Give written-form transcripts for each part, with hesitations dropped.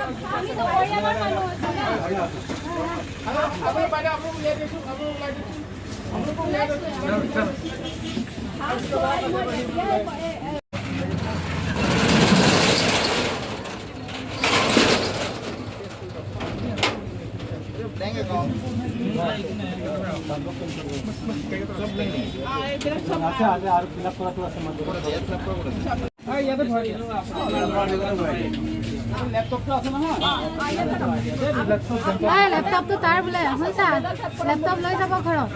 আমিতো পৰিয়ালৰ মানুহ আছো ন। আপুনি বাইদেউ, আপুনি উলিয়াই দিছোঁ, আপুনি ওলাই দিছোঁ, আপোনালোকো উলিয়াই দিছোঁ। ইয়াতে ভৰাই লেপটপটো আছে নহয়। এই লেপটপটো তাৰ বোলে, শুনছা? লেপটপ লৈ যাব ঘৰত।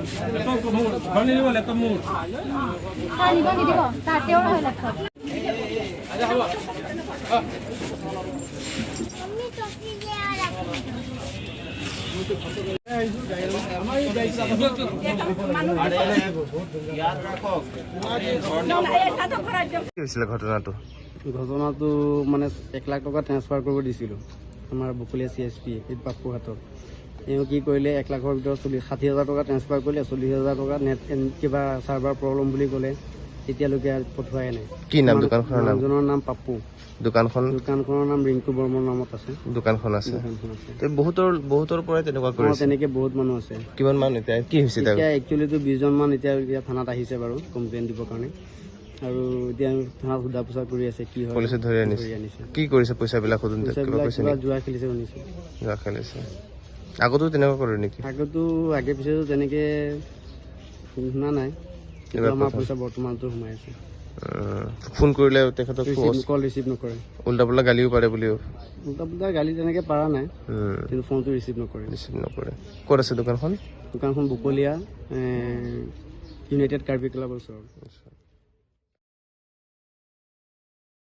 ঘৰ নিদিব লেপটপ মোৰ। তাৰ নিব নিদিব, তাৰ তেওঁৰ হয় লেপটপ। কি হৈছিলে ঘটনাটো? ঘটনাটো মানে 1 লাখ টকা ট্ৰেন্সফাৰ কৰিব দিছিলোঁ আমাৰ বকলীয়া চিএছপি বাপুৰ হাতত। তেওঁ কি কৰিলে, 1 লাখৰ ভিতৰত 40, 60 হাজাৰ টকা ট্ৰেন্সফাৰ কৰিলে, 40 হাজাৰ টকা নেট কিবা চাৰ্ভাৰ প্ৰব্লেম বুলি ক'লে, এতিয়ালৈকে পঠোৱাই নাই। কি নাম দোকানখনৰ নাম? মানুহজনৰ নাম পাপ্পু। দোকানখন? দোকানখনৰ নাম ৰিংকু বৰ্মনৰ নামত আছে। দোকানখন আছে। দোকানখন আছে। তে বহুতৰ পৰাই তেনেকুৱা কৰিছে? তেনেকে বহুত মানুহ আছে। কিমান মান? এতিয়া কি হৈছে তাৰ? এতিয়া একচুৱেলিটো 20জনমান এতিয়া এতিয়া থানাত আহিছে বাৰু কমপ্লেইন দিবৰ কাৰণে আৰু এতিয়া থানাত সোধা পোছা কৰি আছে, কি হয়। পুলিচে ধৰি আনিছে? ধৰি আনিছে। কি কৰিছে পইচাবিলাক সোধোতে কিবা পইচাবিলাক কৈছে কিবা নেকি? জুৱা খেলিছে শুনিছোঁ। জুৱা খেলিছে। আগতো তেনেকুৱা কৰে নেকি? আগতো আগে পিছেতো তেনেকে শুনা নাই, কিন্তু এইবাৰ আমাৰ প্ৰথম। পইচা বৰ্তমানতো সোমাই আছে। ফোন কৰিলে তেখেতক ৰিচিভ কল ৰিচিভ নকৰে। উল্টা পুল্টা গালিও পাৰে বুলিও? উল্টা পুল্টা গালি তেনেকে পৰা নাই, কিন্তু ফোনটো ৰিচিভ নকৰে। ৰিচিভ নকৰে। ক'ত আছে দোকানখন? দোকানখন বকলীয়া ইউনাইটেড কাৰ্বি ক্লাবৰ ওচৰত।